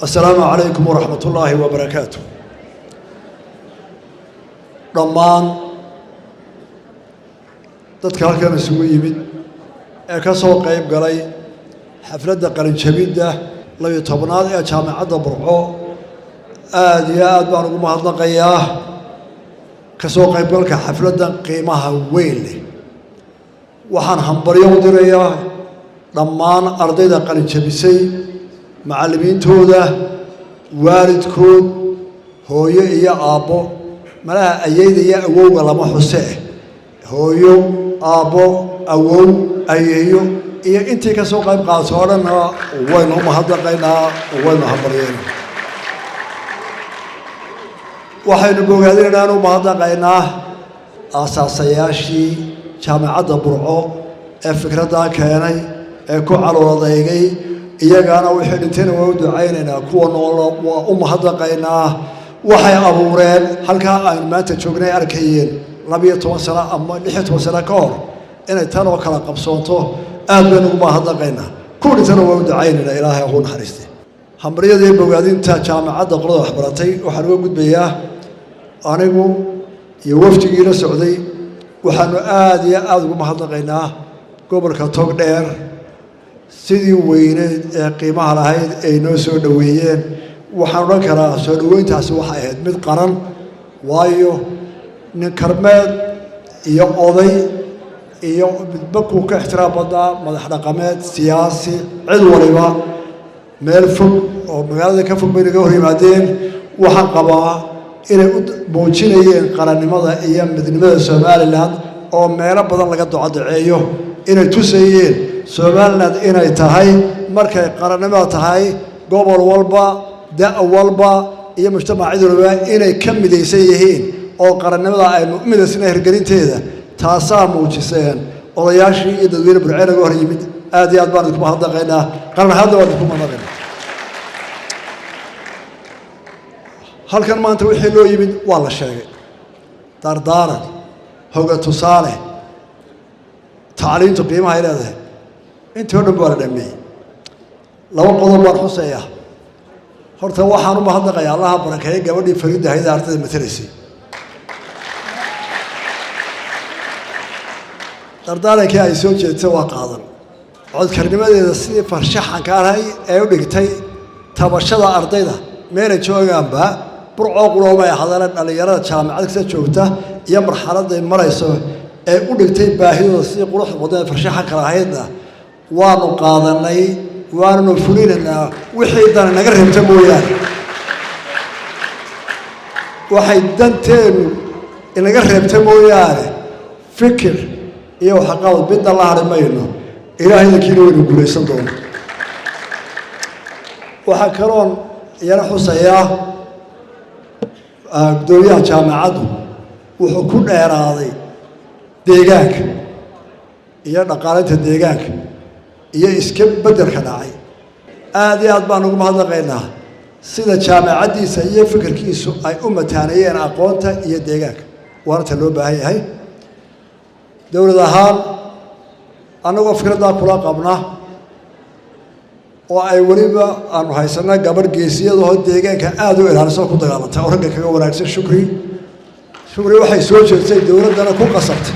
Asalaamu calaykum waraxmat ullaahi wabarakaatu. Dhammaan dadka halkan isugu yimid ee ka soo qayb galay xafladda qalinjabidda 12aad ee Jaamacadda Burco, aada iyo aad baan ugu mahadnaqayaa ka soo qaybgalka xafladdan qiimaha weyn leh. Waxaan hambalyo u dirayaa dhammaan ardayda qalinjabisay, macallimiintooda, waalidkood, hooyo iyo aabbo. Malaha ayeyda iyo awowga lama xusee, hooyo, aabbo, awow, ayeeyo iyo intii ka soo qayb qaadato oo dhanna waynu u mahadnaqaynaa, waynu hambalyayna. Waxaynu bogaadinaynaa, u mahadnaqaynaa aasaasayaashii Jaamacadda Burco ee fikraddaa keenay ee ku caloodaygay. Iyagana wixii dhintayna waa u ducaynaynaa, kuwa nool waa u mahadnaqaynaa. Waxay abuureen halkaa aynu maanta joognay. Arkayeen 12 sano ama 16 sano ka hor inay tan oo kala qabsoonto. Aad baynu ugu mahadnaqaynaa. Kuwa dhintana waa u ducaynaynaa, Ilaahay ugu naxariistay. Hambaryadii bogaadinta jaamacadda qolada waxbaratay waxaan uga gudbayaa, anigu iyo wafdigii la socday waxaanu aada iyo aada ugu mahadnaqaynaa gobolka Togdheer sidii weyneed ee qiimaha lahayd ay noo soo dhoweeyeen. Waxaan odhan karaa soo dhoweyntaasi waxay ahayd mid qaran, waayo nin karmeed iyo oday iyo midba kuu ka ixtiraam badnaa, madax dhaqameed, siyaasi, cid waliba meel fog oo magaalada ka fog bay naga hor yimaadeen. Waxaan qabaa inay u muujinayeen qarannimada iyo midnimada Somaliland oo meelo badan laga docodaceeyo, inay tusayeen Somaliland inay tahay markay qarannimada tahay gobol walba, da' walba iyo mujtamac cid walba inay ka midaysan yihiin oo qarannimada aynu u midaysnay hirgelinteeda. Taasaa muujiseen odayaashii iyo dadweyne Burcee naga hor yimid. Aad iyo aad baan idinku mahadnaqaynaa, qaran ahaadna waan idinku mahadnaqaynaa. Halkan maanta wixii loo yimid waa la sheegay: dardaaran, hoga tusaale, tacliintu qiimaha ay leedahay, intii o dhan waa la dhameeyey. Laba qodob baan xuseeyaa. Horta waxaan u mahadnaqayaa, Allaha barakeeye, gabadhii Fariida hayda ardayda matalaysay. Dardaarankii ay soo jeedtay waa qaadan, codkarnimadeeda sidii farshaxanka ahay ee u dhigtay tabashada ardayda meelay joogaanba. Burcoo quloomay hadana dhallinyarada jaamacad kasta joogta iyo marxaladay marayso ee u dhigtay baahidooda sidii quruxda badan ee farshaxanka lahaydna waanu qaadanay, waananu fulinaynaa wixii dana naga reebta mooyaane. Waxay danteennu inaga reebta mooyaane, fikir iyo waxqabad midna la hari mayno. Ilaahaydankiina waynu guulaysan doono. Waxaa kaloon iyana xusayaa, guddoomiyaha jaamacaddu wuxuu ku dheeraaday deegaanka iyo dhaqaalinta deegaanka iyo iska beddelka dhacay. Aada iyo aad baan ugu mahadnaqaynaa sida jaamacaddiisa iyo fikirkiisu ay u mataaneeyeen aqoonta iyo deegaanka, waana ta loo baahan yahay. Dowlad ahaan annagoo fikraddaa kula qabna oo ay weliba aanu haysana gabadh geesiyadahoo deegaanka aada u ilaaliso, ku dagaalantay oo ragga kaga wanaagsan, Shukri. Shukri waxay soo jeestay, dowladdana ku qasabtay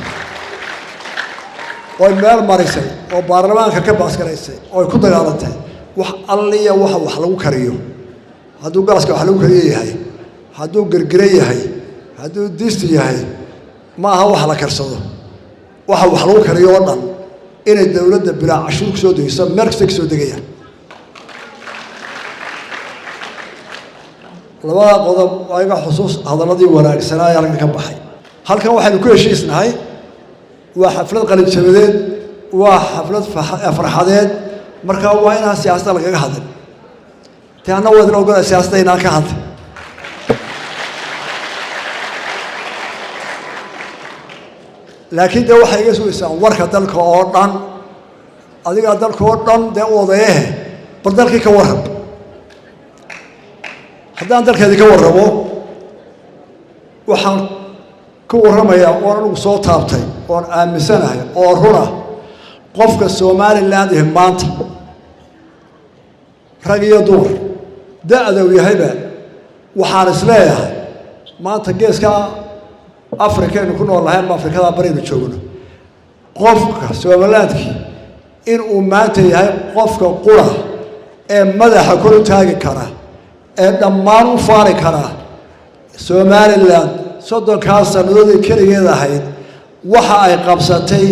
oy meel marisay oo baarlamaanka ka baasgaraysay oo ay ku dagaalantay wax alliya waxa wax lagu kariyo, hadduu gaaska wax lagu kariyo yahay, hadduu gergire yahay, hadduu disti yahay, ma aha wax la karsado, waxa wax lagu kariyo oo dhan inay dowladda bilaa cashuur kusoo degeyso, meel kasta kasoo degayaan. Labada qodob waa iga xusuus hadalladii wanaagsanaa ee halkan ka baxay. Halkan waxaynu ku heshiisnahay waa xaflad qalinjabadeed, waa xaflad farxadeed, markaa waa inaan siyaasadda lagaga hadlin. Te anna waa idin ogolaa siyaasadda inaan ka hadlin, laakiin dee waxay iga sugaysaa warka dalka oo dhan. Adigaa dalka oo dhan dee u odayehe, bal dalkii ka warrab. Haddaan dalkeedi ka warramo, waxaan ka warramayaa oon anigu soo taabtay oon aaminsanahay oo runa: qofka Somaliland ihi maanta, rag iyo dumar, Da-da uu yahayba waxaan is leeyahay maanta geeska Afrikaynu ku nool nahay ama Afrikada baraynu joogno, qofka Somalilandkii inuu maanta yahay qofka qura ee madaxa kor u taagi kara ee dhammaan u faari kara Somaliland 30-kaa sannadoodii keligeed ahayd waxa ay qabsatay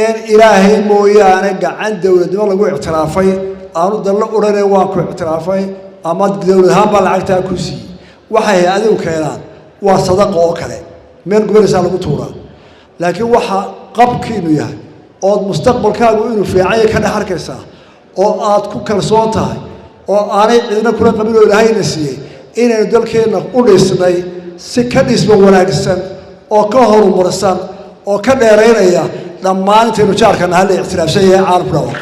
in Ilaahay mooyaane gacan dowladnimo lagu ictiraafay aanu dallo odhanay waan ku ictiraafay ama dowlad ahaan baa lacagtaa ku siiyey. Waxay hay-adigu keenaan waa sadaqa oo kale, meel gubanaysaa lagu tuuraa. Laakiin waxa qabkiinu yahay ood mustaqbalkaagu inuu fiicanya ka dhex arkaysaa oo aad ku kalsoon tahay oo aanay cidina kula qabin oo Ilaahayna siiyey inaynu dalkeenna u dhisnay si ka dhisma wanaagsan oo ka horumarsan oo ka dheeraynaya dhammaan intaynu jaarka nahay la ictiraafsan yahay caalamku dhawa.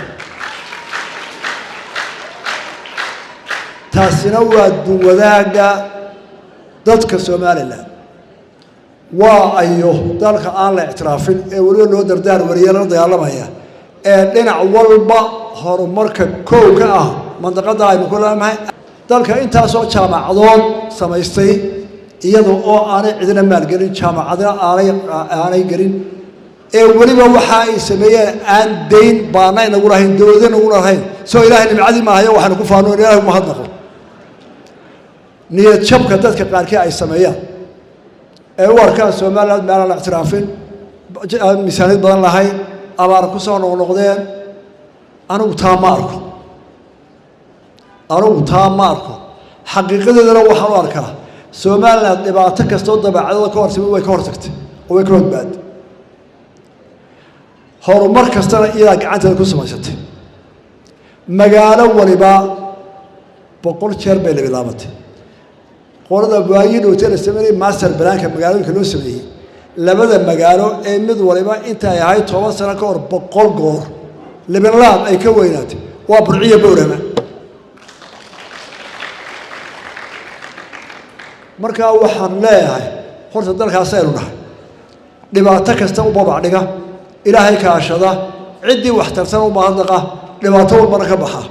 Taasina waa duwadaagga dadka Somalilan. Waa ayo dalka aan la ictiraafin ee weliba loo dardaar wariye lala dagaalamaya ee dhinac walba horumarka kow ka ah mandaqada aynu ku leenahay, dalka intaasoo jaamacadood samaystay iyada oo aanay cidina maalgelin, jaamacadna aanay gelin, ee weliba waxa ay sameeyeen aan dayn baana inagu lahayn, dowlada inagu lahayn. Soo Ilaahay nimcadii maahayo waxaynu ku faano in Ilahay umahadnaqo. Niyad jabka dadka qaarkii ay sameeyaan ee u arkaan Somaliland meelaan la ictiraafin, aan miisaaniyad badan lahayn, abaar ku soo noqnoqdeen, anigu taa ma arko, anigu taa ma arko. Xaqiiqadeedana waxaan u arkaa Somaliland dhibaato kastoo dabeecadooda ka hortimi way ka hortagtay oo way ka horbaadday, horumar kastana iyadaa gacanteeda ku samaysatay. Magaalo waliba 100 jeer bay la bilaabatay. Qolada waayii dhowtee la sameynayay master balaanka magaalooyinka loo sameeyey, labada magaalo ee mid waliba intay ahayd 10 sano ka hor 100 goor libinlaab ay ka weynaatay waa Burciya Bowrama. Markaa waxaan leeyahay horta dalkaasaynu nahay dhibaato kasta u babac dhiga, Ilaahay kaashada, ciddii wax tarsan u mahadnaqa, dhibaato walbana ka baxa.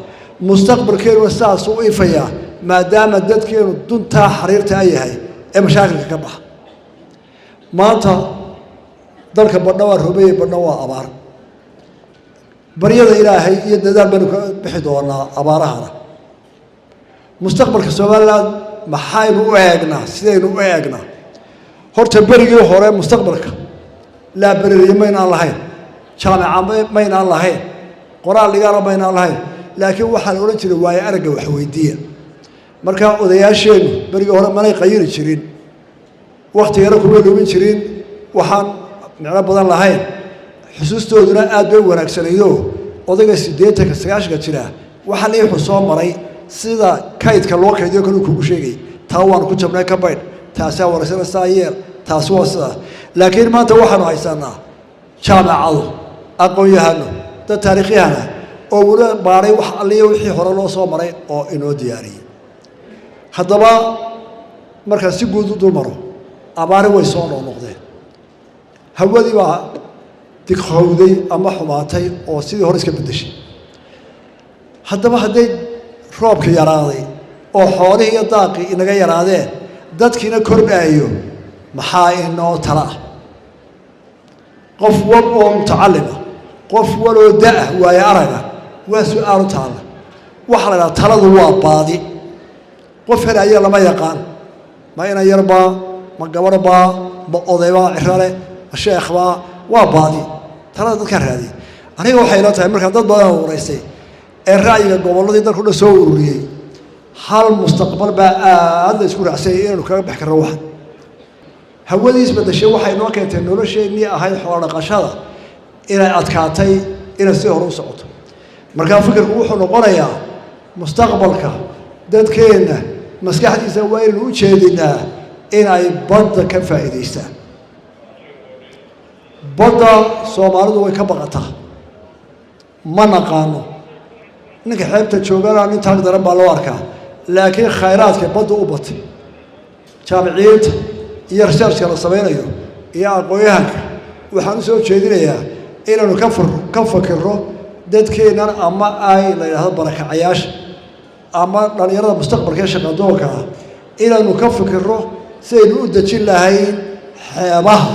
Mustaqbalkeenuna sidaas u ifayaa maadaama dadkeenu duntaa xariirta a yahay ee mashaakilka ka baxa. Maanta dalka badha waa roobeye, badha waa abaar. Baryada Ilaahay iyo dadaal baynu ka bixi doonaa abaarahana. Mustaqbalka Somaliland maxaynu u eegnaa? Sidaynu u eegnaa? Horta berigii hore mustaqbalka laabereriye maynaan lahayn, jaamica maynaan lahayn, qoraal dhigaala maynaan lahayn, laakiin waxaa la odhan jiray waayo aragga waxweydiiya. Markaa odayaasheennu berigii hore manay qayiri jirin, waktigana kuma lumin jirin waxaan micno badan lahayn, xusuustooduna aad bay u wanaagsanaydo. Odayga 80-ka 90-ka jira waxa liixu soo maray sida kaydka loo kaydiyo kaluu kugu sheegay, taa waanu ku jabnay ka baydh, taasaa wanagsana, saa yeel, taasi waa sidaa. Laakiin maanta waxaanu haysanaa jaamacado, aqoon-yahano, dad taariikhyahana oo weliba baaray wax alliya wixii hore loo soo maray oo inoo diyaariyey. Haddaba markaan si guud u dul maro, abaari way soo noqnoqdeen, hawadii baa dighowday ama xumaatay oo sidii hore iska beddeshay. Haddaba hadday roobka yaraaday oo xoolihii iyo daaqii inaga yaraadeen, dadkiina kordhaayo, maxaa inoo tala ah? Qof wal oo mutacalima, qof waloo da-ah, waayo araga, waa su-aalu taalla. Waxaa la idhaha taladu waa baadi, qof helaya lama yaqaan, ma inan yarbaa, ma gabarbaa, ma odaybaa cirale, ma sheekhbaa, waa baadi talada dadkaan raadiyay. Aniga waxay ila tahay markaan dad badan waraystay ee ra'yiga gobolladii dalku dhan soo ururiyey, hal mustaqbal baa aad la isku raacsanyay inaynu kaga bixi karno. Waxan hawadii isbedeshay waxay noo keentay nolosheennii ahayd xoolo dhaqashada inay adkaatay inay si hore u socoto. Markaa fikirku wuxuu noqonayaa mustaqbalka dadkeenna maskaxdiisa waa inaynu u jeedinaa inay badda ka faa'iidaystaan. Badda Soomaalidu way ka baqataa, ma naqaano, ninka xeebta joogana nin taag daran baa loo arkaa, laakiin khayraadka badda u batay. Jaamiciyiinta iyo researchka la samaynayo iyo aqoon-yahanka waxaan u soo jeedinayaa inaynu ka fakirno dadkeennan ama ay la yidhahdo barakacayaasha. Ama dhalinyarada mustaqbalka ee shaqadoonka ah inaynu ka fikirro sidaynu u dejin lahayn xeebaha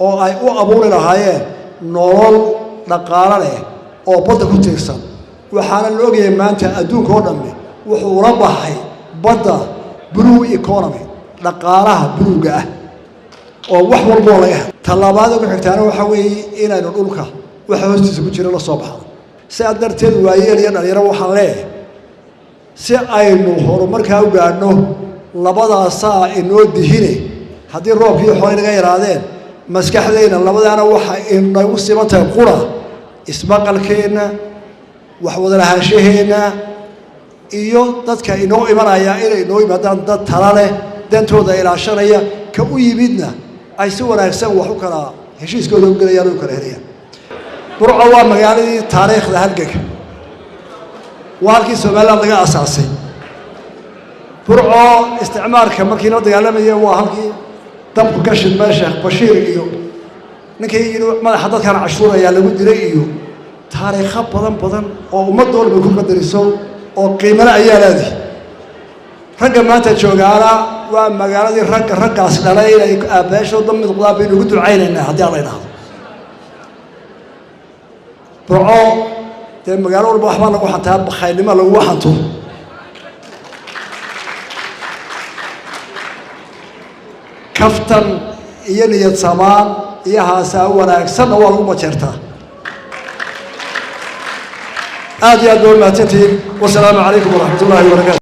oo ay u abuuri lahaayeen nolol dhaqaalo leh oo badda ku tiirsan. Waxaana la ogyahay maanta adduunka oo dhammi wuxuu ula baxay badda blue economy, dhaqaalaha buluuga ah oo wax walboo laga helo. Tallabaada ku xigtaana waxaa weeye inaynu dhulka waxa hoostiisa ku jira la soo baxno. Sidaa darteed, waayeel iyo dhalinyaro, waxaan leeyahay si aynu horumarkaa u gaadhno labadaasaa inoo dihine. Haddii roobkii xoolay naga yaraadeen, maskaxdayna labadaana waxa inagu siman tahay qura ismaqalkeenna, wax wada lahaanshaheenna iyo dadka inoo imanaya inay inoo yimaadaan dad tala leh, dantooda ilaashanaya, ka u yimidna ay si wanaagsan wax u kala heshiiskooda u gelayaan o u kala helayaan. Burco waa magaaladii taariikhda halganka, waa halkii Somaliland laga asaasay. Burco isticmaalka markii la dagaalamayay waa halkii dabku ka shidmay, Sheekh Bashiir iyo ninkii yidhi madaxa dadkan cashuurayaa lagu dilay, iyo taariikho badan badan oo ummadda walba ku qadariso oo qiimale ayaa leedihi. Ragga maanta joogaana waa magaaladii ragga raggaas dhalay inay aabbayaashooda mid noqdaan baynu ugu ducaynaynaa haddii aan la idhaahdo. Burco dee magaalo walba waxbaa lagu xantaa, bakhaylnimo laguma xanto. Kaftan iyo niyad samaan iyo haasaa wanaagsanna waa lagu majeertaa. Aad iyo aad baa umahadsantihiin. Wasalaamu calaykum waraxmat ullahi wabarakatu.